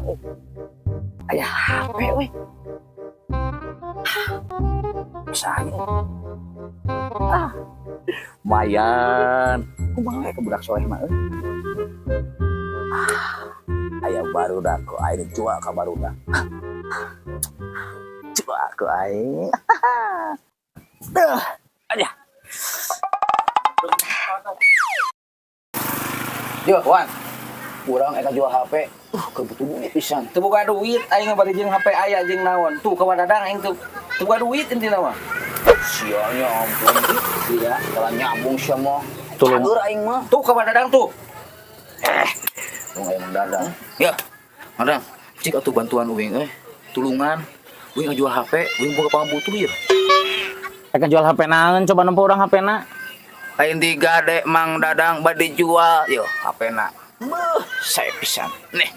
Kumaha euy? Aya HP we. Bisa euy. Ah. Lumayan. Kumaha we ke budak soleh mah euy. Ah, aya barudak ku aing jual ka barudak. Jual ku aing. Duh, aja. Yo, Wan. Urang eta jual HP. Kebutuh duit pisan. Teu boga duit aing bari jeung HP aya jeung naon. Tuh ka Dadang aing teu teu boga duit intina mah. Sialnya ampun. Iya. Kalau nyambung sia mah. Tolong. Cager aing mah. Tuh ka Dadang tuh. Tong aya Mang Dadang. Ya, Madang, cik atuh bantuan uing eh. Tulungan. Uing ngajual HP, uing boga pangabutuh ieu. Rek jual HP naon, coba nempo urang HP na. Lain digade Mang Dadang bade jual yo HP na. Beuh, saya pisan. Nih.